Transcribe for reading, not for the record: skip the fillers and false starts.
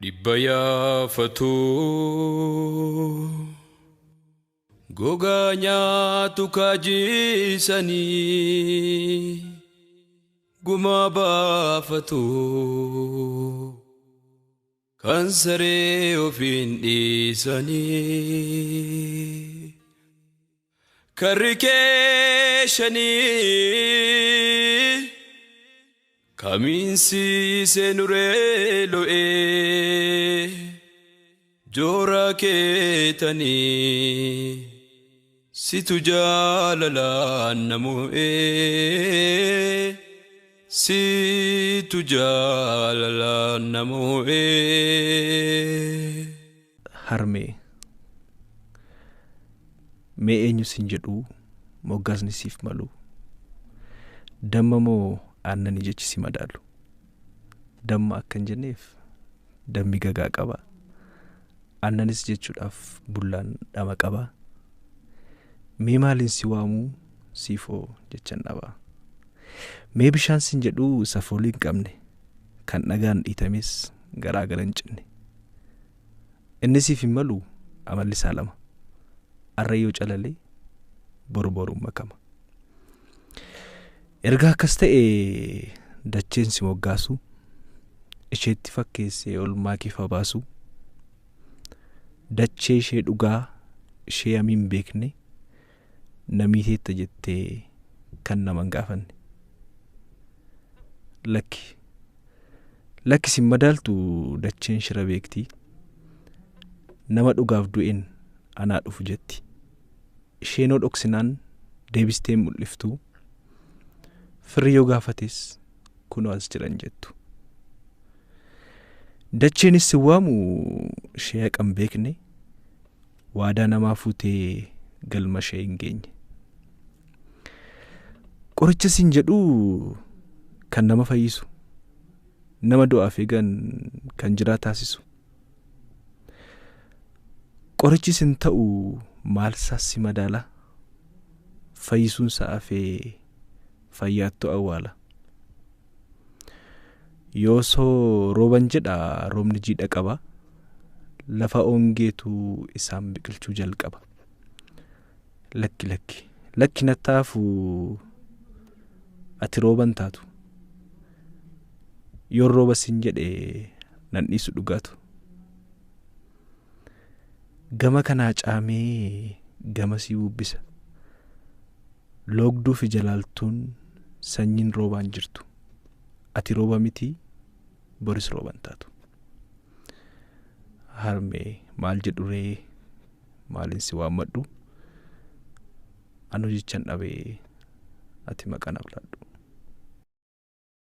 Dhibba yaafatu gogaa nyaatu kaajisanii gumaa baafatu kan saree ofiin dhiisanii karri keeshanii kamiinsi seenuree lo'ee joora keetanii situ jaalalaan namo'ee situ jaalalaan namo'ee. Harmee mee eenyu siin jedhu moggaasni siif malu damma moo aannanii jechi si madaalu damma akka hin jenneef dammi gagaa qaba aannanis jechuudhaaf bullaan dhama qaba mee maaliin si waamuu siifoo jechan dhaba mee bishaan siin jedhu isa foolii hin qabne kan dhagaan dhiitames garaa gara hin cinne inni siif hin malu amalli isaa lama arrayyoo calalee boru boruun makama. Erga akkas ta'e dacheen si moggaasu isheetti fakkeessee olmaa kee baasu dachee ishee dhugaa ishee hamii hin beekne namii teetta jettee kan nama hin gaafanne. Lakki lakki sin madaaltu dacheen shira beektii nama dhugaaf du'een anaa dhufu jetti isheenoo dhoksinaan deebistee mul'iftuu. Firri yoo gaafates kunoo as jiran jettu. Dacheenis si waamu ishee haqa hin beekne waadaa namaa fuutee galma ishee hin geenye. Qoricha siin jedhu kan nama fayyisu nama du'aaf eegan kan jiraa taasisu. Qorichi sin ta'u maal isaas si madaala fayyisuun isaa hafee fayyaattu awwaala. Yoosoo rooban jedha roobni jiidha qaba lafa ongeetu isaan biqilchuu jalqaba. Lakki lakki lakki nattaafu ati rooban taatu yoon rooba siin jedhe nan dhiisu dhugaatu. Gama kanaa caamee gama sii bubbisa loogduu fi jalaaltuun sanyiin roobaan jirtu ati rooba miti boris rooban taatu. Harmee maal jedhu ree maaliin si waammadhu anu jechan dhabee ati maqaa naaf laadhu.